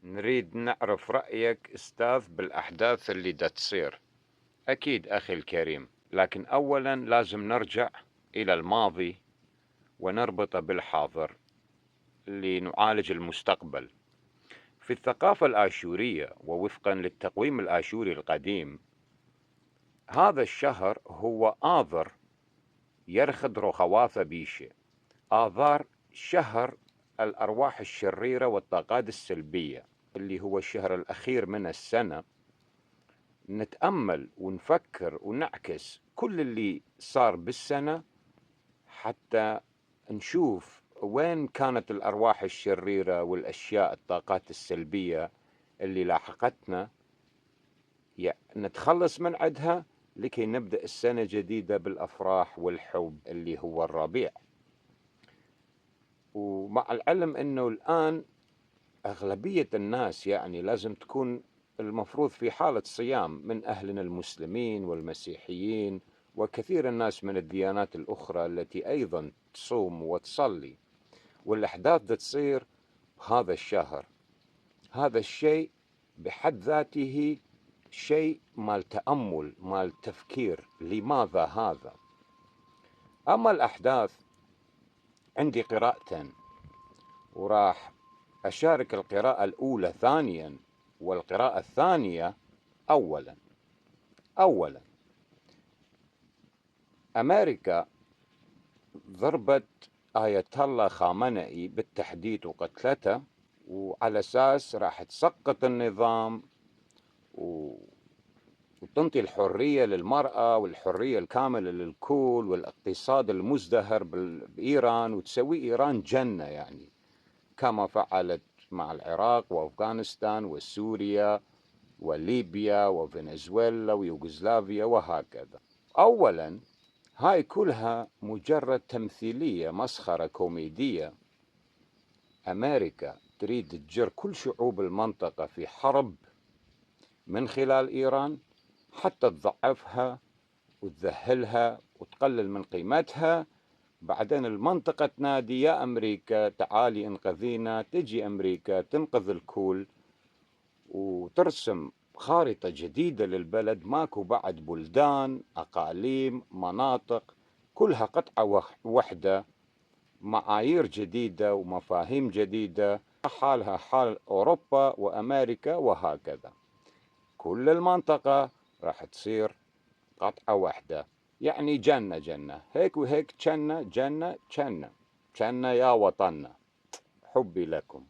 نريد نعرف رأيك أستاذ بالأحداث اللي دا تصير. أكيد أخي الكريم، لكن أولا لازم نرجع إلى الماضي ونربطه بالحاضر لنعالج المستقبل. في الثقافة الآشورية ووفقا للتقويم الآشوري القديم، هذا الشهر هو آذر يرخد رخواثة بيشه. آذار شهر الأرواح الشريرة والطاقات السلبية، اللي هو الشهر الأخير من السنة. نتأمل ونفكر ونعكس كل اللي صار بالسنة حتى نشوف وين كانت الأرواح الشريرة والأشياء الطاقات السلبية اللي لاحقتنا، نتخلص من عدها لكي نبدأ السنة جديدة بالأفراح والحب اللي هو الربيع. ومع العلم أنه الآن أغلبية الناس لازم تكون المفروض في حالة صيام، من أهلنا المسلمين والمسيحيين وكثير الناس من الديانات الأخرى التي أيضا تصوم وتصلي، والأحداث تصير بهذا الشهر. هذا الشيء بحد ذاته شيء مال تأمل، مال تفكير، لماذا هذا؟ أما الأحداث عندي قراءتين، وراح أشارك القراءة الأولى ثانيا والقراءة الثانية أولا. أمريكا ضربت آية الله خامنئي بالتحديد وقتلته، وعلى أساس راح تسقط النظام وتنطي الحرية للمرأة والحرية الكاملة للكل والاقتصاد المزدهر بإيران، وتسوي إيران جنة كما فعلت مع العراق وأفغانستان وسوريا وليبيا وفنزويلا ويوغوسلافيا وهكذا. أولا، هاي كلها مجرد تمثيلية، مسخرة كوميدية. أمريكا تريد تجر كل شعوب المنطقة في حرب من خلال إيران حتى تضعفها وتذهلها وتقلل من قيمتها. بعدين المنطقة تنادي يا أمريكا تعالي انقذينا، تجي أمريكا تنقذ الكل وترسم خارطة جديدة للبلد. ماكو بعد بلدان، أقاليم، مناطق، كلها قطعة وحدة، معايير جديدة ومفاهيم جديدة، حالها حال أوروبا وأمريكا وهكذا. كل المنطقة راح تصير قطعة واحدة، جنة جنة، هيك وهيك، جنة جنة جنة جنة يا وطننا. حبي لكم.